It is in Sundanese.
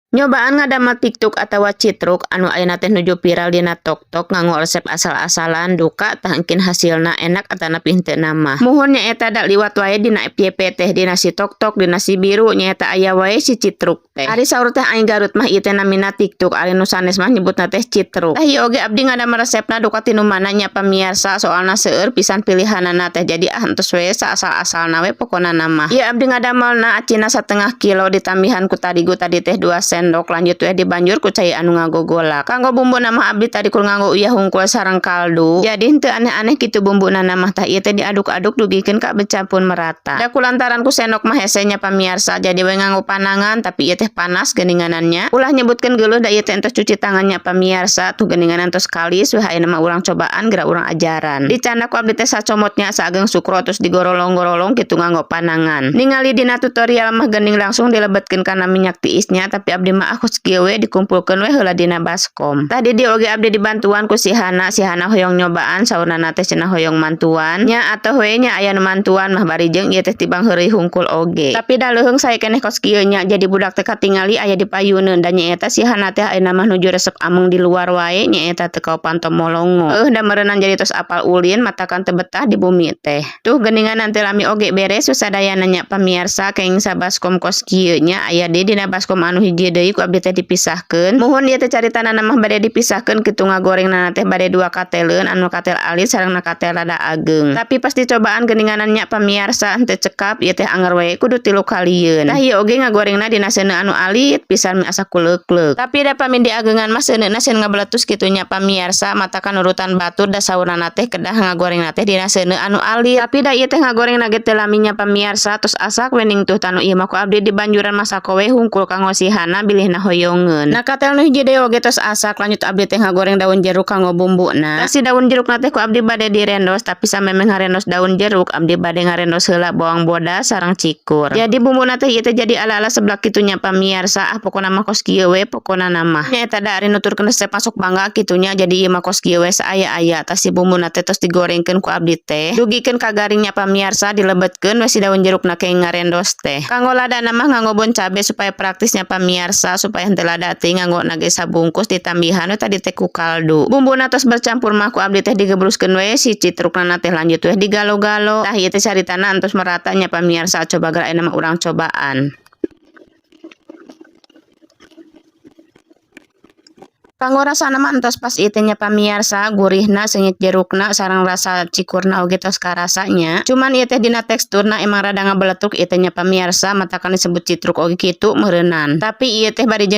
Nyobaan ngadamel tiktuk atawa citruk anu ayeuna teh nuju viral dina TikTok nganggo resep asal-asalan, duka tah engkin hasilna enak atanapi henteu mah. Muhun, nyaeta da liwat wae dina FYP teh, dina si TikTok, dina si biru, nyaeta aya wae si citruk teh. Ari saur teh aing Garut mah ieu teh namina tiktuk, ari nu sanes mah nyebutna teh citruk. Tah, ieu oge abdi ngadamel resepna duka tinu mana nya, pamiarsa, soalna seueur pisan pilihanana teh, jadi ah, entos we saasal-asalna we pokona mah. Ieu abdi ngadamelna acina 1/2 kilo, ditambihan ku tarigu tadi teh 2 sendok, lanjut we dibanjur ku cai anu ngagogolak. Kanggo bumbuna mah abdi tadi kur nganggo uyah hungkul sareng kaldu. Jadi henteu aneh-aneh kitu bumbuna mah. Tah, ieu teh diaduk-aduk dugikeun ka bercampur merata. Da kulantaran ku sendok mah hese nya, pamiarsa, jadi we nganggo panangan, tapi ieu teh panas geuninganannya. Ulah nyebutkeun geuleuh, da ieu teh entos cuci tangannya, pamiarsa. Tuh, geuninganan tos kalis we, ayeuna mah urang cobaan, geura urang ajaran. Dicandak ku abdi teh sacomotnya, saageng sukro, terus digorolong-gorolong kitu nganggo panangan. Ningali dina tutorial mah geuning langsung dilebetkeun kana minyak tiisnya, tapi abdi mah ah, kieu we, dikumpulkeun we heula dina baskom. Tadi di oge abdi dibantuan ku si Hana, si Hana hoyong nyobaan, saurnana teh cenah hoyong mantuan. Nya atoh we nya, aya nu mantuan mah, bari jeung ieu teh tibang heureuy hungkul oge. Tapi da leuheung sae keneh kos kieu nya, jadi budak teh katingali aya di payuneun, da nyaeta si Hana teh ayeuna mah nuju resep ameng di luar wae, nyaeta teu kaopan molongo. Eueuh, da meureunan jadi tos apal ulin, matakan teu betah di bumi teh. Tuh, geuningan teu lami oge beres sadayana nya, pamiarsa, kenging sabaskom kos kieu nya. Aya deui dina baskom anu hiji deui ku abdi teh dipisahkeun. Muhun, ieu teh caritana mah bade dipisahkeun kitu, ngagorengna teh bade dua kateleun, anu katel alit sareng na katel rada ageng. Tapi pas dicobaan geuninganan nya, pamiarsa, henteu cekap ieu teh, anger we kudu tilu kalieun. Tah, ieu oge ngagorengna dina seuneu anu alit pisan, asa kuleuk-leuk. Tapi da pami diagengan mah seuneuna sieun ngabeletus kitu nya, pamiarsa, matakan nurutan batur, da saurnana teh kedah ngagorengna teh dina seuneu anu alit. Tapi da ieu teh ngagorengna ge teu lami nya, pamiarsa, tos asak we ning tuh. Tanu ieu mah ku abdi dibanjuran masako we hungkul kanggo si Hana bilihna hoyongeun. Nah, katel nu hiji deui oge tos asak, lanjut abdi teh ngagoreng daun jeruk kanggo bumbuna. Tah, si daun jerukna teh ku abdi bade direndos, tapi samemeh ngarendos daun jeruk, abdi bade ngarendos heula bawang bodas sareng cikur. Jadi bumbuna teh ieu teh jadi ala-ala seblak kitu nya, pamiarsa. Ah, pokona mah kos kieu we pokona mah. Nya eta da ari nuturkeun resep masuk bangga kitu nya, jadi ieu mah kos kieu we saaya-aya. Tah, si bumbuna teh tos digorengkeun ku abdi teh. Dugikeun ka garingnya, pamiarsa, dilebetkeun we si daun jerukna kenging ngarendos teh. Kanggo ladana mah nganggo bon cabe supaya praktisnya, pamiarsa, supaya henteu lada teuing, nganggo na ge sabungkus, ditambihan we tadi teh ku kaldu. Bumbuna tos bercampur mah ku abdi teh digebruskeun we si citrukna teh, lanjut we digalo-galo. Tah, ieu teh caritana entos merata nya, pamiarsa, coba geura ayeuna mah urang cobaan. Kanggo rasana mah entos pas ieu teh nya, pamiarsa, gurihna, seungit jerukna, sareng rasa cikurna oge tos karasa nya. Cuman ieu teh dina teksturna emang rada ngabeletuk ieu teh nya, pamiarsa, matakan disebut citruk oge kitu meureunan. Tapi ieu teh bari jeung